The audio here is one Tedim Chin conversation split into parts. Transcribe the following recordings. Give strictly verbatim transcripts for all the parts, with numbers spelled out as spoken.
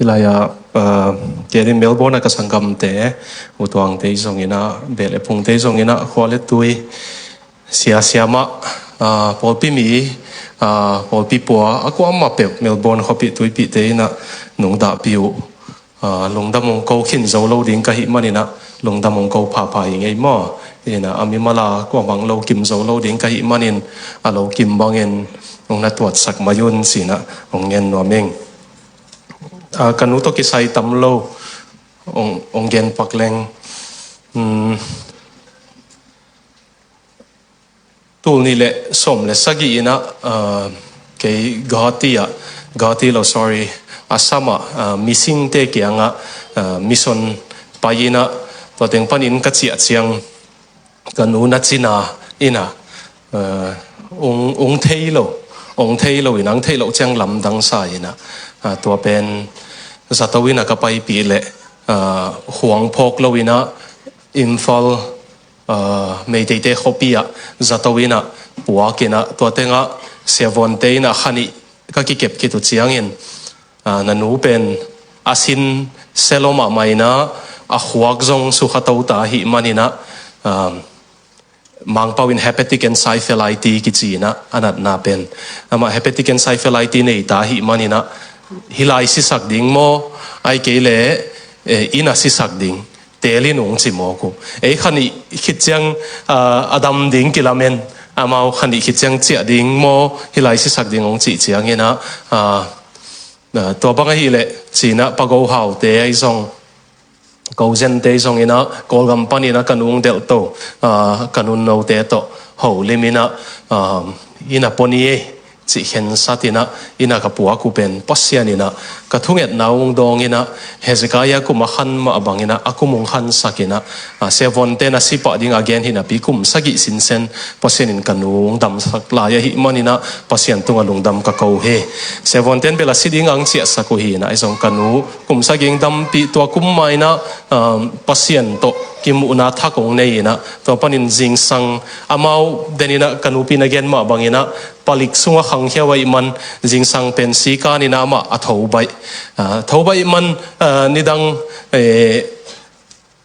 Hilai-ah, uh, kei din Melbourne a ka sanggamte, utuangte zongin ah, beh le phungte zongin ah, khua le tui, siasia mah, uh, pawlpi mi, uh, pawlpi pua, a kuamah peuh, Melbourne khuapih tuipihte in ah, nungdahpih uh, uh, lungdam hong ko khin zo lo ding ka hih manin ah, lungdam hong ko phapha hi ngei maw. In ah, a mimal a kuamah hong lo kim zo lo ding ka hih manin, a lo kim bangin, hong na tuatsak mai un ci-in ah, hong ngen nuam ing. Ah, ka nu tawh kisai tam lo, hong, hong gen pak leng. Hmm. Tul nih le sawm le sagih in ah, ah, kei Guwahati ah, Guwahati lo, sorry, Assam ah, ah, missionte kiangah, ah, mission pai in ah, tua teng panin ka ciah ciang, ka nu na cina in ah, uh, ung, ung thei lo, ung thei lo in ah, ung thei lo ciang lamdang sa in ah, uh, tua pen zato in ah ka paipih leh, uh, huang phawk lo in ah, Imphal, uh, Meiteite khuapi ah zato in ah puak in ah, tua tengah siavuante in ah kha nih ka kikep khit uh ciangin, ah, na nu pen a sin se lo mahmah in ah, a khuak zong sukha to ta ahih manin ah, ah, Mangpau in hepatic encephalitis kici in ah, a natna pen. Amah hepatic encephalitis nei ta ahih manin ah, hih lai sisak ding maw, ahih kei leh, eh, inn ah sisak ding, teel in ung ci mawk uh. Ei kha nih khit ciang, ah, a dam ding kilamen, amau kha nih khit ciang ciah ding maw, hih lai sisak ding ung cih ciangin ah, ah, ah, tua bang ahih leh ci-in ah, Pa Go Hau-te ahi zong, Ko Zen-te zong in ah, Kawlgam panin ah ka nu hong delhto, ah, ka nunnote tawh holim in ah, ah, inn ah pua ni ei, cih khensat in ah, inn ah ka puak uh pen Pasian in ah, ka thungetna hong dawng in ah, Hezekiah kum a khan mah bangin ah, a kum hong khansak in ah, ah, siavuante na si pah ding a gen hi napi kum sagih sinsen Pasian in ka nu hong damsak lai ahih manin ah, Pasian tungah lungdam ka ko hi. Siavuante in bel a si ding ang ciahsak uh hi in ah, ahi zong ka nu kum sagih hong dampih, tua kum mah in ah, um, Pasian tawh kimuhna thak hong nei in ah, tua panin zingsang amau den in ah, ka nupi na gen mah bangin ah, palik sungah khangkhia uh ahih man, zingsang pen sikan in ah amah a tho baih. Ah, tho baih man, ah, nidang, eh,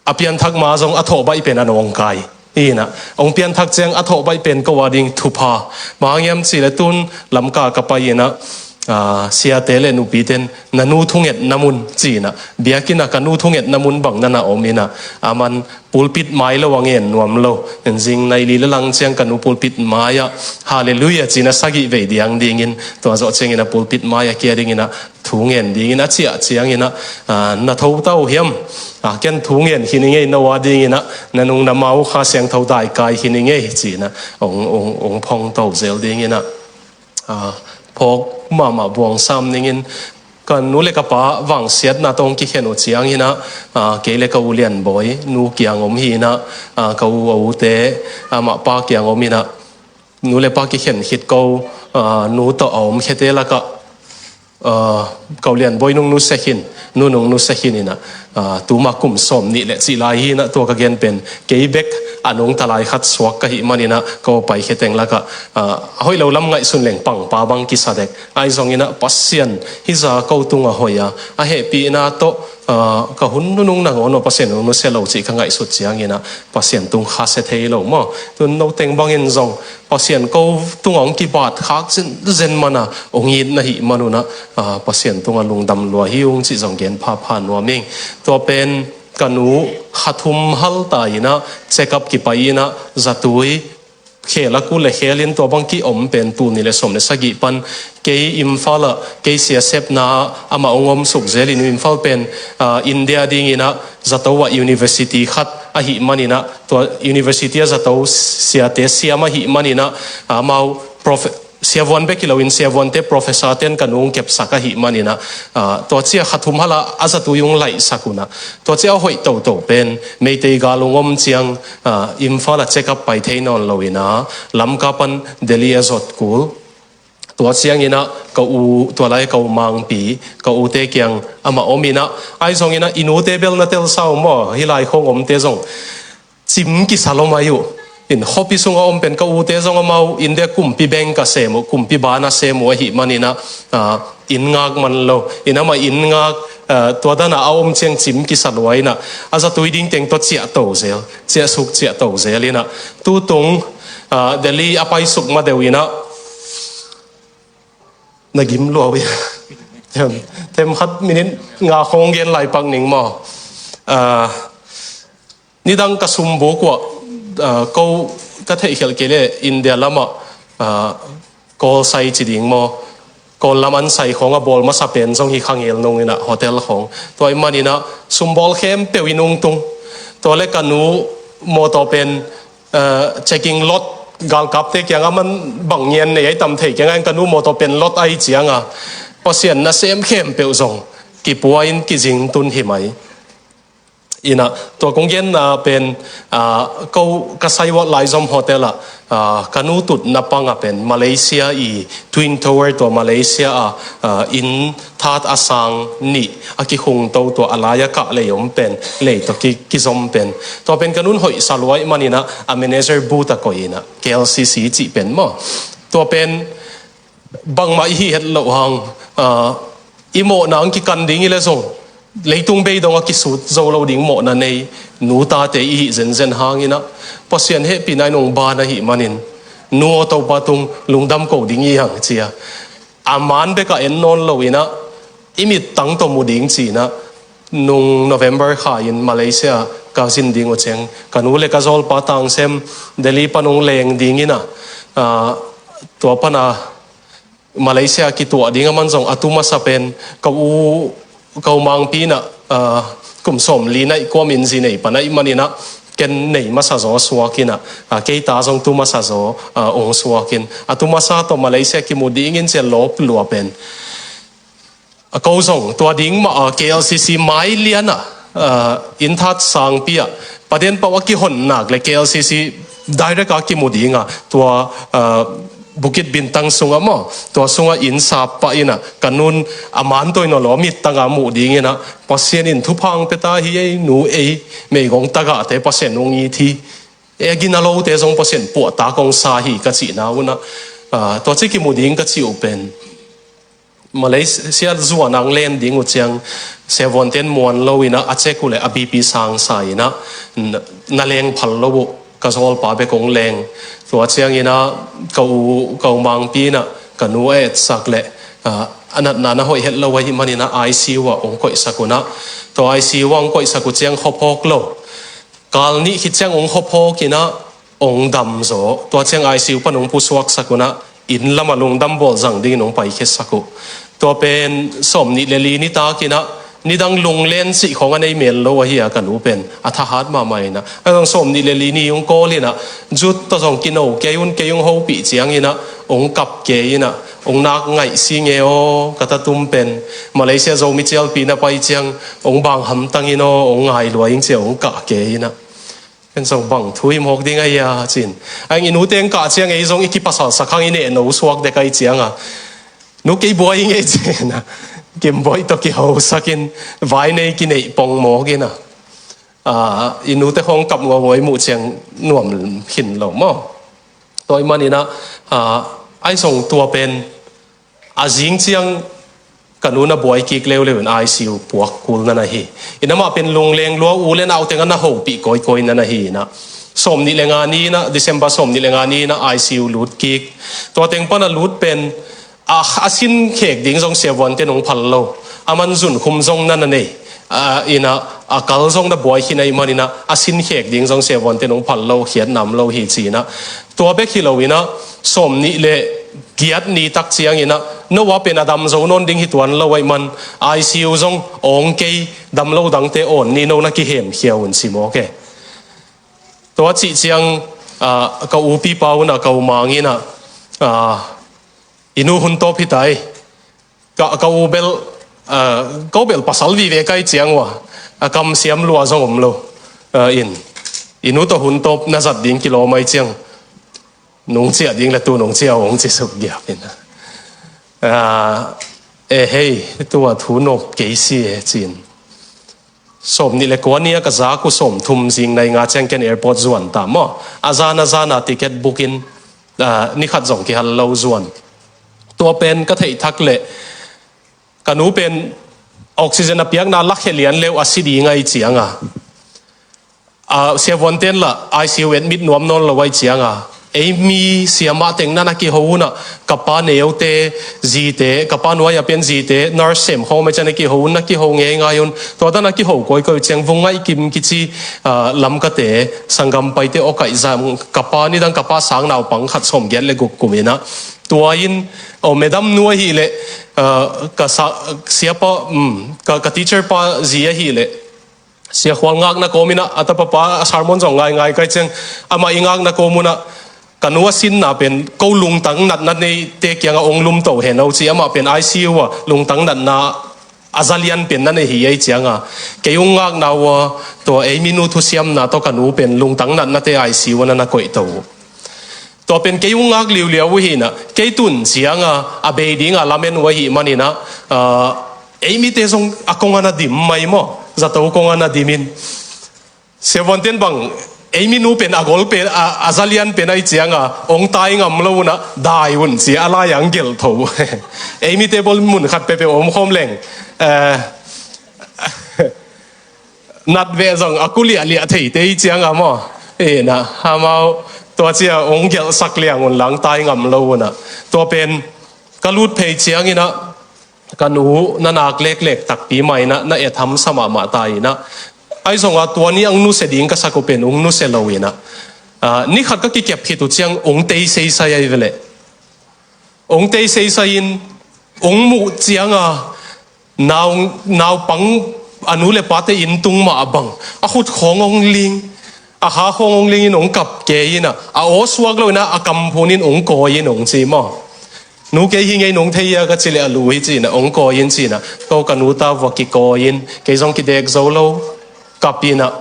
a pianthak ma zong a thawh baih pen a nawngkai. Hi in ah, hong pianthak ciang a thawh baih pen ko a ding thupha. Bang hang hiam cih leh tun Lamka ka pai in ah, ah, siate le nupite in, na nu thungetna mun ci in ah, biakinn ah ka nu thungetna mun bang na na om in ah, a man pulpit mai lo a ngen nuam lo. Zing nai li le lang ciang ka nu pulpit mai ah, Hallelujah ci in ah sagih vei diang dingin, tua zawh ciangin ah pulpit mai ah kia dingin ah, thu ngen dingin a ciah ciangin ah, ah, na tho ta uh hiam? Ah, ken thu ngen khin ing ei, no a dingin ah, na nung na ma uh Kha Siangtho daikai khin ing ei ci in ah, hong, hong, hong phong to zel dingin ah, ah, phawk mahmah buang sam dingin, ka nu le ka pa vangsiatna tawh hong kikhen uh ciangin ah, ah, kei le ka u Lian Bawi nu kiang om hi in ah, ah, ka u, a ute, ah, amah pa kiang om in ah, nu le pa kikhen khit ko, ah, nu tawh a om khiate lakah, ah, ka u Lian Bawi nung nu se khin, nu nung nu se khin in ah, ah, tuma kum sawm nih le cih lai hi in ah, tua ka gen pen kei bek a nungta lai khat suak ka hih manin ah, ko paikhia teng lakah, ah, a hoih lo lam ngaihsun leng pangpa bang kisa dek. Ahi zongin ah Pasian hih zah ko tungah hoih a, a hehpihna tawh, ah, ka hun nunung nangawn uh Pasian nung nu se lo cih ka ngaihsut ciangin ah, Pasian tung kha se thei lo maw. Tun no teng bangin zong Pasian ko tungah hong kibat khak zenzen man a, hong it na hih man un ah, ah, Pasian tungah lungdam lua hi ung cih zong gen phapha nuam ing. Tua pen ka nu kha thum hal ta in ah, check up kipai in ah, zatui, khel a kul le khel in tua bang kiom pen tul nih le sawm le sagih pan, kei Imphal ah, kei siasepna ah amah hong om suk zel in, Imphal pen, ah, India dingin ah zato ah university khat ahih manin ah, tua university ah zato siate siam ahih manin ah, amau prof-, siavuan bek hi lo in, siavuante professor ten ka nu hong kepsak ahih manin ah, ah, tua ciang kha thum hal a zatui hong laihsak un ah, tua ciang a hoih toto pen Meitei gal hong om ciang, ah, Imphal ah check up pai thei nawn lo in ah, Lamka pan Delhi a zot kul. Tua ciangin ah ka u, tua lai ka u Mangpi, ka ute kiang amah om in ah, ahi zongin ah i nute bel na telsa uh maw, hih lai khawng omte zong cim kisa lawm ahi uh. In khuapi sunga om pen ka ute zong amau India kumpi bank a sem uh, kumpi ban a sem uh ahih manin ah, ah, inn ngak man lo. In amah inn ngak, ah, tua dan a a om ciang cim kisa lua in ah, a zatui ding teng tawh ciahto zel, ciahsuk ciahto zel in ah, tutung, ah, Delhi a paisuk ma deuh in ah, na gim lua uh hi. Tem, tem khat minit nga khawng gen lai pak ning maw. Ah, nidang ka sumbuk uh ah, ah, ko ka theihkhelh kei leh India lamah, ah, Kawl sai ci ding maw, Kawl lam an sai khawng a bawl masa pen zong hi kha ngel nung in ah, hotel khawng. Tua ahih manin ah sumbawl khempeuh i nungtung. Tua leh ka nu mawtaw pen, ah, checking lot, galkapte kiangah man bang ngian nei a i tam thei kei ngai, ka nu mawtaw pen lot a hih ciangah Pasian nasem khempeuh zong kipua in kizing tun hi mai. In ah, tua kong genna pen, ah, ko ka sai uh ah Laizom hotel ah, ah, ka nu tutna pang ah pen Malaysia i Twin Tower, tua Malaysia ah, ah, inn that a sang nih a kikhungto, tua a lai a kah lei om pen, lei tawh ki, kizom pen. Tua pen ka nu'n hoihsa lua ahih manin ah, a manager booth ah koih in ah, K L C C cih pen maw. Tua pen bangmah i hih het loh hang, ah, i mawhna hong kikan ding hi leh zong, leitung bei dong a kisut zo lo ding mawhna nei nu tate i hih zenzen hangin ah, Pasian hehpihna in hong ban ahih manin, nu aw, Topa tung lungdam ko ding hi hang ci a, a man bek ah en nawn lo in ah, i mittang tawh mu ding ci in ah, nung November kha in Malaysia ka zin ding uh ciang, ka nu leh ka zawlpa Tang Sem Delhi pan hong leng ding in ah, ah, tua pan a Malaysia kituah ding a man zong a tu masa pen ka u, ka u Mangpi in ah, ah, kum sawmli na hih kuam in zi nei pan ahih manin ah, ken nei masa zaw suak in ah, ah, kei ta zong tu masa zaw, ah, hong suak in, a tu masa tawh Malaysia kimu ding in ci a lawp lua pen, a ko zong tua ding mah, ah, K L C C mai lian ah, ah, inn that sangpi ah, Paden pau a kihon nak leh K L C C direct a kimu ding a, tua, ah, Bukit Bintang sungah maw, tua sungah inn sap pah in ah, ka nu'n a man tawh in aw, lawm mittang a muh ding in ah, Pasian in thupha hong pia ta hi ei, nu ei, meigong tagahte Pasian hong it hi. E, a gina lote zong Pasian puahtak hong sa hi ka cihna un ah, ah, tua ci kimu ding ka cih uh pen, Malaysia zuan ah hong len ding uh ciang, siavuante'n muan lo in ah, a check uh leh a B P sang sa in ah, na, na leng phal lo uh, ka zawlpa bek hong leng. Tua ciangin ah ka u, ka u Mangpi in ah ka nu a etsak leh, ah, a natna na hoih het lo ahih manin ah I C U ah hong koihsak un ah, tua I C U ah hong koihsak uh ciang khuaphawk lo, kal nih khit ciang hong khuaphawk in ah, hong dam zaw. Tua ciang I C U pan hong pusuaksak un ah, inn lamah lungdam bawl zang dingin hong paikhiasak uh. Tua pen sawmnih leh li nitak in ah, nidang lunglen cih khawng a nei mel lo ahi a, ka nu pen a thahat mahmah in ah, a zong sawmnih leh li ni hong kawl in ah, zut tawh zong kino kei un, kei hong hopih ciangin ah, hong kap kei in ah, hong nak ngaih si nge aw, ka tatum pen Malaysia Zomi cialpi na pai ciang hong bang hamtang in aw, hong ngai lua ing ci a hong kah kei in ah, ken zong bang thu hi mawk ding ahi a, ci in. A eng, i nute hong kah ciang ei zong i kipasalsak hang, i nehno suak dek ahih ciang a, nu, kei buai ing ei, ci in ah, kimbuai tawh kihosak in, vai nei kineih pong mawk in ah, ah, i nute khawng kap nguauhuai muh ciang nuam khin lo maw. Tua ahih manin ah, ah, ahi zong tua pen a zing ciang ka nu na buai kik leuleu in I C U puak kul na na hi. In amah pen lungleng lua, u leh nau teng a na hopih kawikawi na na hi in ah, sawmnih leh nga ni in ah, December sawmnih leh nga ni in ah I C U lut kik. Tua teng pan a lut pen, a, a sin khek ding zong siavuante'n hong phal lo, a man zunkhum zong na na nei, ah, in ah, a kal zong na buai khin ahih manin ah, a sin khek ding zong siavuante'n hong phal lo, khiatnam lo hi, ci in ah. Tua bek hi lo in ah, sawmnih leh giat ni tak ciangin ah, no a pen a dam zo nawn ding hi tuan lo ahih man, I C U zong awng kei, dam lo dangte awn ni, no na kihemkhia un, ci mawk e. Tua cih ciang, ah, ka upipa un ah, ka u Mang in ah, ah, i nu hun tawp hi ta ei. Ka, ka u bel, ah, ka u bel pasal vive ka hih ciang uh a, a kamsiam lua zong om lo. Ah, in, i nu tawh hun tawp na zat ding kilawm ahih ciang, nung ciah ding leh tu nung ciah hong ci suk giap in ah. Ah, e hei, tua thu nop kei si e, ci in. sawm nih le kua ni a ka zak uh sawm thum zing nai nga ciang ken airport zuan ta maw. A zan a zan a ticket booking, ah, ni khat zong kihal lo zuan. Tua pen ka theih thak leh ka nu pen oxygen a piakna lakhia lian leu a si ding ahi cianga, ah, siavuanten lah I C U admit nuam nawn lo ahi cianga, ei mi siamah teng na na kiho unah, ka pa neute, zite, ka pa nuai a pen zite, nurse sem khawng mai cian a kiho un, na kiho ngeingai un. Tua dan a kiho kawikawi ciang vung ngaih kim kici, ah, Lamkate, sanggam paite awkaih zang, ka pa nidang ka pa sang naupang khat sawm giat le guk kum inah. Tua in, oh, madam nu ahih leh, ah, ka sa-, siapa, um, ka, ka teacher pa zi ahih leh, Sia Khual ngakna kawm inah, a tapa pa a sermon zong ngaingai kai ciang, amah i ngakna kawm unah, ka nu a sinna pen ko lungtang natna neite kiangah ong lumto hen o ci, amah pen I C U a lungtang natna a zalian pen na nei hi ei cianga, kei ung ngakna ua, tua ei minu thusiamna tawh ka nu pen lungtang natnate I C U a na na koihto uh. Tua pen kei ung ngak liuliau uh hinah, kei tun cianga a bei dinga lamen uh ahih maninah, ah, ei mite zong a kong a na dim mai maw, zato kong a na dimin. Siavuanten bang, ei minu pen a gol pen, a, a zalian pen ahi cianga, ong tai ngam lo unah, dai un ci a lai ang gelh tho. Ei mite bol mun khat peuhpeuh om khawm leng. Eh, nat veh zong a ku liahliah theite i cianga maw. Inah, amau, tua cia ong gelhsak liang un lang tai ngam lo unah. Tua pen, ka lut phei cianginah, ka nu na nak leklek takpi mah inah, na et hamsa mahmah ta inah. Ahi zonga tua ni ang nusia ding ka sak uh pen ung nusia lo inah. Ah, ni khat ka kikep khit uh ciang ung tei seisai ahi veleh. Ung tei seisai in, ung muh cianga, nau, naupang a nu le pate inn tung mah a bang, a khut khawng ong ling, a kha khawng ong ling in ong kap kei inah, a aw suak lo inah, a kam phun in ong kawi in ong ci maw. Nu kei hi ngei nong thei a ka ci leh a lu hi cinah, ong kawi in cinah, ko ka nu ta vua kikawi in, kei zong kidek zo lo, kap inah.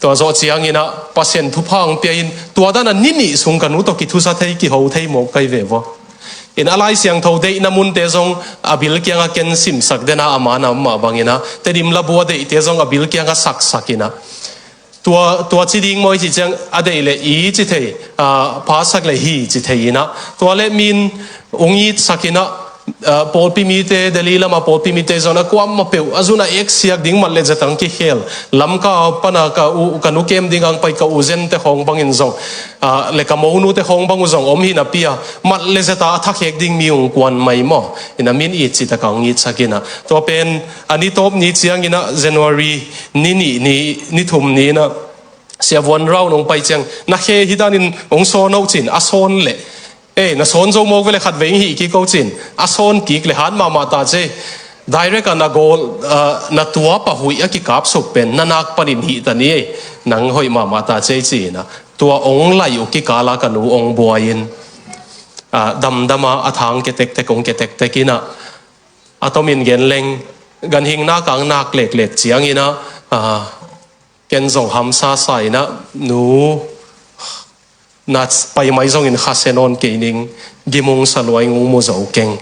Tua zawh cianginah, Pasian thupha ang pia in, tua dana ni nih sung ka nu tawh kithusa thei, kiho thei mawk kai ve vua. In a Lai Siangtho deihna munte zong a bil kianga ken simsak dena a mana mah banginah, Tedim labu a deihte zong a bil kianga saksak inah. Tua, tua ci ding maw i ci ciang a deih leh i ci thei, ah, phasak leh hi ci thei inah. Tua leh min ung itsak inah, ah, pawlpi mite, Delhi lama pawlpi mite zong a kuamah peuh a zun a eksiak ding mat le zetang kikhel. Lamka pana ka u, ka nu kem ding ang pai ka u zente khawng bangin zong, ah, le ka monute khawng bang uh zong om hi napi a, mat le zeta a thakhek ding mi ung kuan mai maw. Inah min it citak a ung itsak inah. Tua pen a ni tawp ni cianginah January ni nih ni, ni thum ni inah, siavuan rau nong pai ciang, na khe hi danin ong sawn uh cin, a sawn leh. Eh, na sawn zo mawk veleh khat vei ing hih kik uh cin, a sawn kik leh hat mahmah ta cei. Direct a na gawl, ah, na tuapa huih a kikapsuk pen, na nak panin hih ta ni ei, nang hoih mahmah ta cei cinah. Tua ong lai uh kikala ka nu ong buai in, ah, damdama a thang ketektek ong ketektek inah. A tomin gen leng, ganhing nak ang nak leklek cianginah, ah, ken zong hamsa sa inah, nu, na pai mai zongin khasia nawn kei ning, gimung sa luai ngung mu zo keng.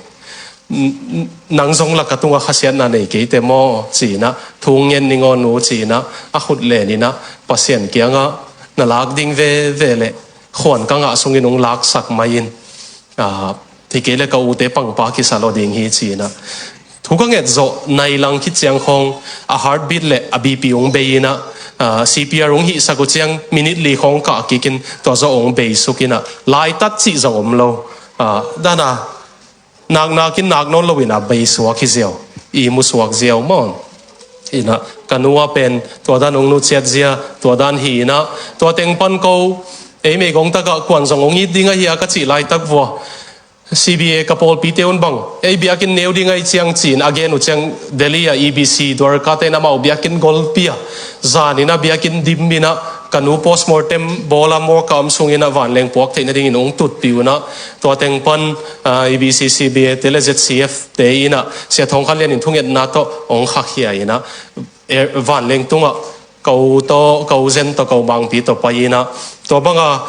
N-, n-, nang zong laka tunga khasiatna nei keite maw, cinah, thung ngen ning aw nu, cinah, a khut len inah, Pasian kiangah, na lak ding veve leh, khuan ka ngah sungin ung laksak mai in. Ah, hi kei le ka ute pangpa kisa lo ding hi cinah. Thu ka nget zawh nai lang khit ciang khawng a heartbeat le a B P ung bei inah, ah, C P R ung hihsak uh ciang minute li khawng kah kikin tua zawh ung bei suk inah. Laitat cih zong om lo. Ah, dana, nak nakin nak nawn lo inah bei suak hi ziau. I mu suak ziau maw. Inah, ka nu a pen, tua dan ung nuciat zia, tua dan hi inah, tua teng pan ko, ei meigong takah kuan zong ung it ding ahi a ka cih laitak vua. C B A ka pawlpite un bang, ei biakinn neu ding ahi ciang cin, a gen uh ciang Delhi a E B C, Dwarka te in amau biakinn golpi a, zan inah biakinn dim inah, ka nu postmortem bawla morgue a om sung inah vanleng puak theih nadingin ung tutpih unah, tua teng pan, ah, E B C, C B A te le Z C F te inah, Sia Thawng Khan Lian in thungetna tawh ong khakhia inah, eh, vanleng tungah, ko tawh, ko zen tawh, ko mangpi tawh pai inah, tua banga,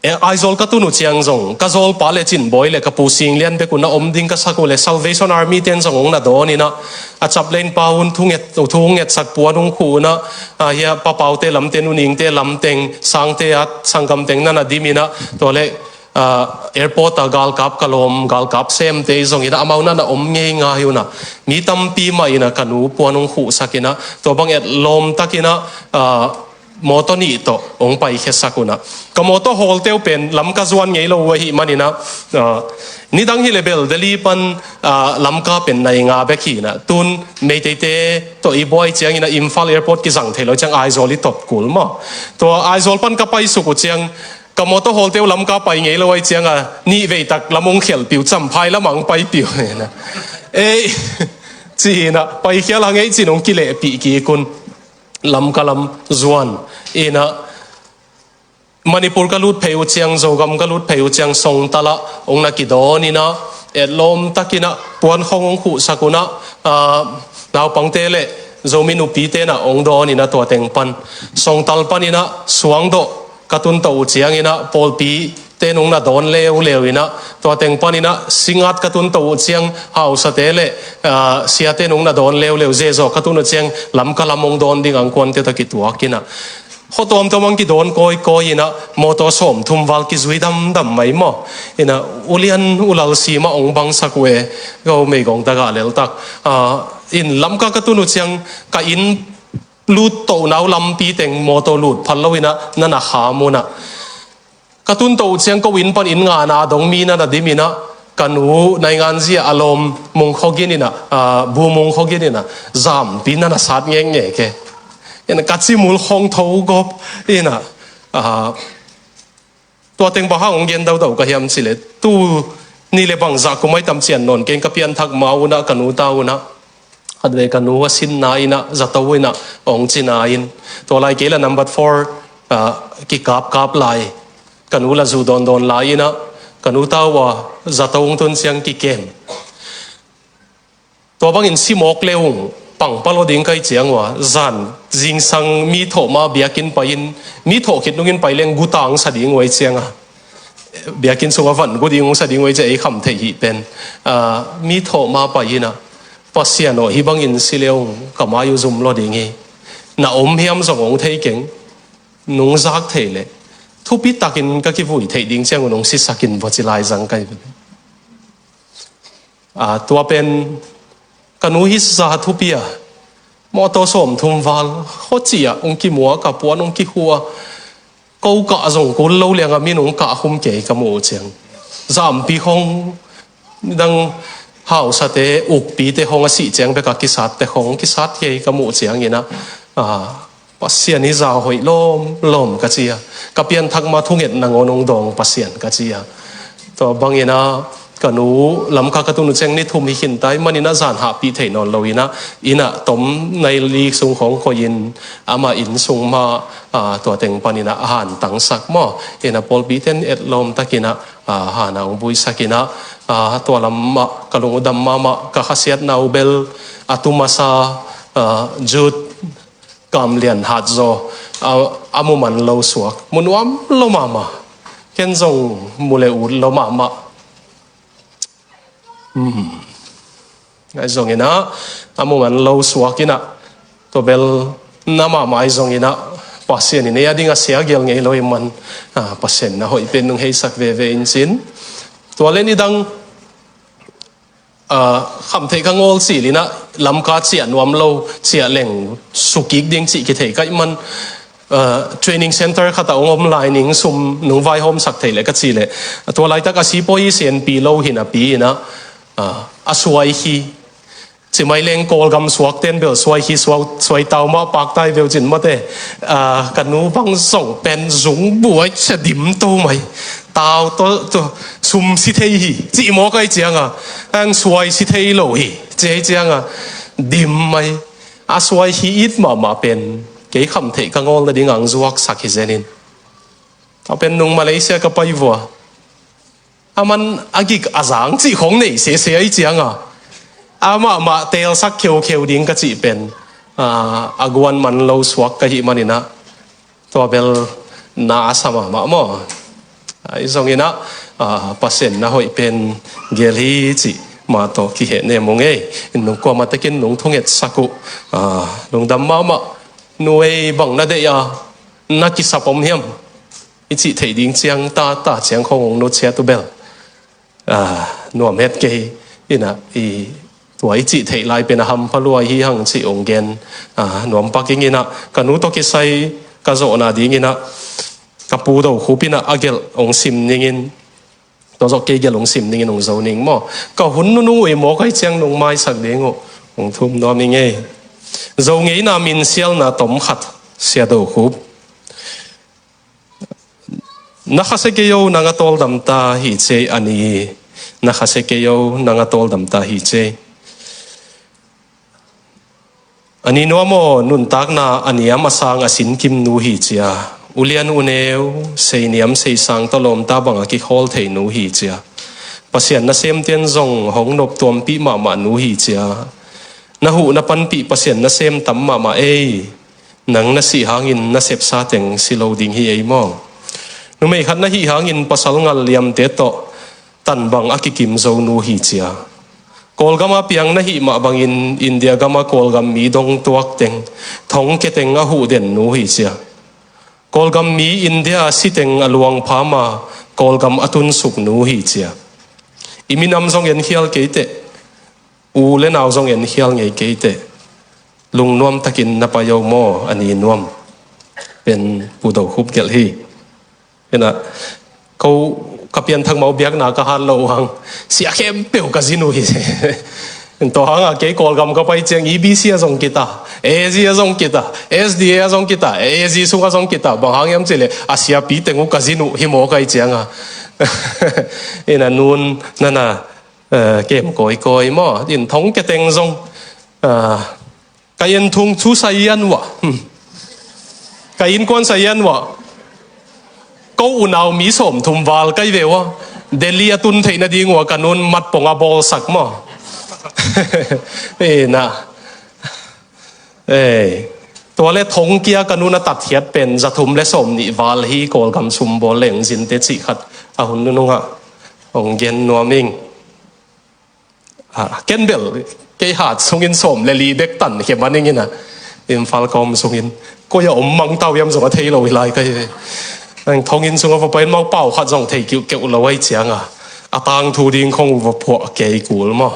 Aizawl ka tun uh ciang zong ka zawlpa le Cinbawi le ka Pu Sing Lian bek uh na om ding ka sak uh leh Salvation Army ten zong hong na dawn inah, a chaplain pa un thu nget, thu hong ngetsak puan hong khuh unah, ah, hia Pa Paute lamten, U Ningte lamteng, Sangte at sanggam teng na na dim inah, tua leh, ah, airport ah galkap ka lawm, galkap semte zong inah amau na na om ngei ngai unah, mi tampi mah inah ka nu puan hong khuhsak inah, tua bang et lawm tak inah, ah, mawtaw nih tawh hong paikhiasak unah. Ka mawtaw hawlte uh pen Lamka zuan ngei lo uh ahih man inah, ah, nidang hi leh bel Delhi pan, ah, Lamka pen nai nga bek hi inah, tun Meiteite tawh i buai ciang inah Imphal airport kizang thei lo ciang Aizawl i top kul maw. Tua Aizawl pan ka paisuk uh ciang ka mawtaw hawlte uh Lamka pai ngei lo ahih ciang a, nih vei tak lam hong khelpih uh, Champhai lam ah hong paipih uh inah, ei, ci inah, paikhial hang ei ci-in hong kilehpih kik un. Lamka lam zuan inah, Manipur ka lut phei uh ciang, Zogam ka lut phei uh ciang Songtal ah hong na kidawn inah, et lawm tak inah puan khawng hong khuhsak unah, ah, naupangte le Zomi nupite nah hong dawn inah, tua teng pan Songtal pan inah Suangdoh ka tun to uh ciang inah pawlpi ten hong na dawn leuleu inah, tua teng pan inah Singngat ka tun to uh ciang hausate le, ah, siate in hong na dawn leuleu, Zezaw ka tun uh ciang Lamka lam hong dawn ding a innkuante tawh kituak inah, khua tuamtuam ah hong kidawn kawikawi inah, mawtaw sawmthum val kizui damdam mai maw. Inah ulian ulal si mah hong bangsak uh e, ka u meigong tagah leltak. Ah, in Lamka ka tun uh ciang ka inn lut tohna uh lampi teng mawtaw lut phal lo inah na na kham unah, ka tun to uh ciang ko inn pan inn ngana dong mi na na dim inah, ka nu naingan zia a lawm Mung Khaw Gin inah, ah, Bu Mung Khaw Gin inah zampi na na sat ngekngek e. Inah ka cimul khawng tho gawp inah, ah, tua teng bang hang hong gen daudau ka hiam cih leh, tu ni le bangzah kum ai tam cian nawn keng, ka pianthak ma unah ka nu ta unah, khatvei ka nu a sinna inah zato inah hong cina in, tua lai kei la number four, ah, kikapkap lai, ka nu la zu dawndawn lai inah, ka nu ta uh a zato hong tun ciang kikem. Tua bangin si mawk le ung pangpal aw ding ka hih ciang uh a, zan zingsang mi thawh ma biakinn pai-in, mi thawh khit nungin pai leng guta hong sa ding uh ahih ciang a, biakinn sungah van gu ding hong sa ding uh ahih ciang ei kham theih hih pen, ah, mi thawh ma pai inah, Pasian aw, hih bangin si le ung ka mai uh zum law ding hi. Na om hiam zong hong thei keng. Nung zak thei leh thupi takin ka kivui theih ding ciang uh nung sisak in baw ci lai zang ka hi. Ah, tua pen ka nu hih za thupi a, mawtaw sawmthum val khuacih ah hong kimuak a, puan hong kikhuh a, ko kah zong kul lo liang a, mi nung kah khum kei ka muh uh ciang, zampi khawng, dang hausate, ukpite khawng a sih ciang bek a kisatte khawng kisat kei ka muh uh ciang inah, ah, Pasian hih za hoih lawmlawm ka ci a, ka pianthak ma thunget nangawn hong dawng Pasian ka ci a. Tua bang inah ka nu Lamka ka tun uh ciang ni thum hi khin ta ahih man inah zan hahpih theih nawn lo inah, inah tom nai li sung khawng koih in, amah inn sung mah, ah, tua teng pan inah a hantangsak maw. Inah pawlpi ten et lawm tak inah, ah, han ah hong buisak inah, ah, tua lam mah ka lung uh dam mahmah, ka khasiatna uh bel a tu masa, ah, Jude Kam Lian Hat Zaw, a, a mu man lo suak, mu nuam lo mahmah. Ken zong mu le ut lo mahmah. Hmm. Ahi zong inah, a mu man lo suak inah, tua bel na mahmah ahi zong inah, Pasian in ei a ding a sia gel ngei lo ahih man, ah, Pasian in a hoih pen nung heisak veve in cin. Tua le nidang, ah, khamtheih ka ngawl cil inah, Lamka ciah nuam lo, ciah leng sukik ding cih kithei ka hih man, ah, training center khat ah hong om lai ning, sum nung vaihawmsak thei leh ka cih leh, tua laitak a sipawi i senpi lo hi napi inah, ah, a suai hi. Cimai leng Kawlgam suakten bel suai hi, suai, suai tau mah paktai veu cin mate. Ah, ka nu bang zong pen zung buai cia dim to mai. Tau to, to, sum si thei hi, cih mawk ahih ciang a, ang suai si thei lo hi, ci ahih ciang a, dim mai. A suai hi it mahmah pen kei khamtheih ka ngawl nading ang zuaksak hi zen in. A pen nung Malaysia ka pai vua, a man a gik a zang cih khawng nei sese ahih ciang a, amah mah teelsak kheukheu ding ka cih pen, ah, a guan man lo suak ka hih man inah, tua bel na a sa mahmah maw. Ahi zongin ah, ah, Pasian na hoih pen gel hi cih mah tawh kihehnem ung ei. Nung kuamah tekin nung thungetsak uh, ah, lungdam mahmah. Nu ei, bang na deih a, na kisap om hiam i cih theih ding ciang, ta ta ciang khong ung nu ciat uh bel, ah, nuam het kei. Inah i, tua i cih theih lai pen a hampha lua hi hang cih ung gen, ah, nuam pak ing. Inah ka nu tawh kisai ka zawhna ding inah ka pu Do Khup inah a gelh ung sim ning in, tua zawh kei gelh ung sim ning in ung zo ning maw. Ka hun nunung uh i mawk ahih ciang nung maisak ding uh ung thum nuam ing ei. Zo ngeina minsialna tom khat, Sia Do Khup. Na khasia kei o, nang a tawldam ta hi cei a ni. Na khasia kei o, nang a tawldam ta hi cei. A ni nuam aw, nuntakna a niam a sang a sinkim nu hi cia. Ulian uneu, seiniam seisang tawh lawmta bang a kikhawl thei nu hi cia. Pasian nasemte'n zong hong noptuampih mahmah nu hi cia. Na huh na panpih Pasian nasem tam mahmah ei. Nang na sih hangin na sepsa teng si lo ding hi ei maw. Numei khat na hih hangin pasal ngal liamte tawh tan bang a kikim zo nu hi cia. Kawlgam a piang na hih mah bangin India gam a Kawlgam mi dong tuak teng, thongkia teng a huh den nu hi cia. Kawlgam mi India si teng a luang pham a Kawlgam a tunsuk nu hi cia. I minam zong en khial kei teh, u le nau zong en khial ngei kei teh. Lungnuam takin na pai o maw, a ni nuam. Pen Pu Do Khup gelh hi. Inah ko ka pianthak mau biakna ka hat lo uh hang, sia khempeuh ka zin uh hi. Tua hangah kei Kawlgam ka pai ciang E B C a zong kita, A Z a zong kita, S D A a zong kita, A Z sung a zong kita, bang hang hiam cih leh a siapi teng uh ka zin uh hi mawk ahih ciang a. Inah nun nana, eh, kem kawikawi maw. In thongkia teng zong, ah, ka en thung thu sa ian uh a. Hmm. Ka innkuan sa ian uh a. Ko unau mi sawmthum val kai ve uh a. Delhi a tun theih nading uh a ka nun mat pong a bawlsak maw. Inah. Ei. Tua le thongkia ka nun a tatkhiat pen za thum le sawmnih val hi, Kawlgam sum bawl leng zinte cih khat a hun nunungah hong gen nuam ing. Ah, ken bel, kei hat sungin sawm le li bek tankhia man ing inah, Imphal kawm sungin. Koi a om mangtau hiam zong a thei lo hi lai kai ve. Ang thonginn sungah va pai in mau pau khat zong thei kiuhkeuh lo ahih ciang a, a tangthu ding khong va phuah kei kul maw.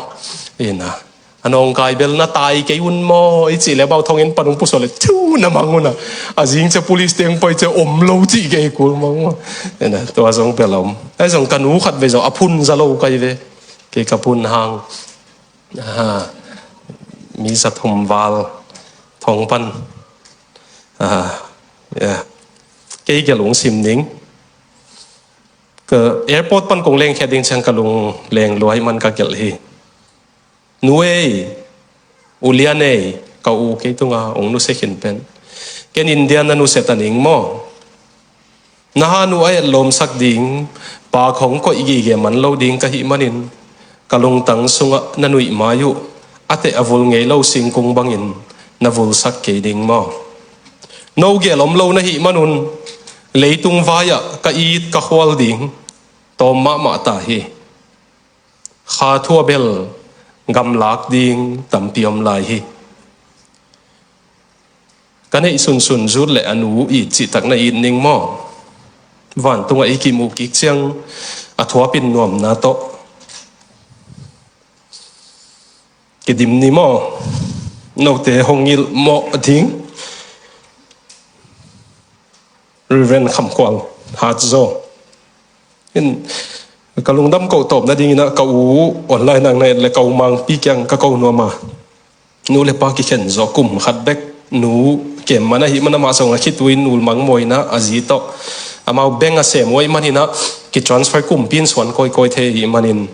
Inah, a nawngkai bel na tai kei un maw i cih leh mau thonginn pan hong pusuah leh thiu na mang un a, a zing ciang police teng pai ciang om lo cih kei kul mang maw. Inah, tua zong bel om. Ahi zong ka nu khat vei zong a phun za lo kai ve. Kei ka phun hang, ah, mi za thum val thong pan, ah, yeah. Kei gelh ung sim ning. Ka airport pan kong lengkhia ding ciang ka lung leng lua ahih man ka gelh hi. Nu ei, ulian ei, ka u kei tungah hong nusia khin pen, ken India na nusia ta ning maw. Na han uh a etlawmsak ding, pak hong koih gige man lo ding ka hih manin, ka lungtang sungah na nuih mai uh a teh a vul ngei lo singkung bangin na vulsak kei ding maw. No gel om lo na hih manun, leitung vai-ah ka it ka khual ding tawm mahmah ta hi. Kha thu a bel gamlak ding tampi om lai hi. Ka neih sunsun zut leh a nu it cihtak na it ning maw. Vantungah i kimuh kik ciang a thuapin nuamna tawh kidim ni maw. Note hong ngilh mawh ding. Reverend Kham Khual Hat Zaw. In, ka lungdam koh tawp nadingin ah ka u online ah na et leh ka u Mangpi kiang ka ko nuam a. Nu le pa kikhen zawh kum khat bek, nu kem man ahih man amah zong a khitui in nulmang mawina a zi tawh. Amau bank a sem uh ahih manin ah kitransfer kumpi in suan kawikawi thei ahih manin,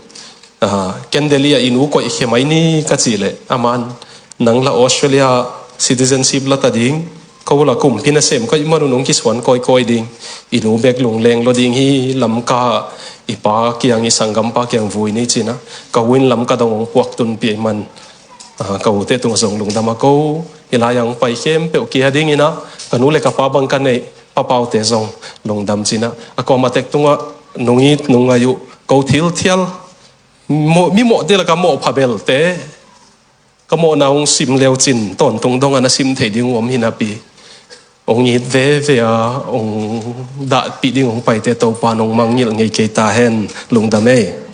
ah, ken Delhi ah i nu koihkhia mai ni ka cih leh aman, nang la Australia citizenship la ta ding, ko la kumpi nasem ka hih manun hong kisuan kawikawi ding. I nu bek lungleng lua ding hi, Lamka i pa kiang, i sanggampa kiang vui ni ci-in ah ka u in Lamka dong hong puak tunpih ahih man, ah, ka ute tungah zong lungdam a ko. Hih lai-ah hong pai khempeuh kia dingin ah ka nu le ka pa bang ka neih, papaute zong lungdam ci-in ah a kuamah tek tungah Nong it nong ngai uh, ko thilthial, mawh, mi mawhte lak a mawh phabelte, ka mawhna hong sim leucin tawntung dong a na sim thei ding uh om hi napi, hong it veve a hong dahpih ding hong paite Topa nong mangngilh ngei kei ta hen. Lungdam ei.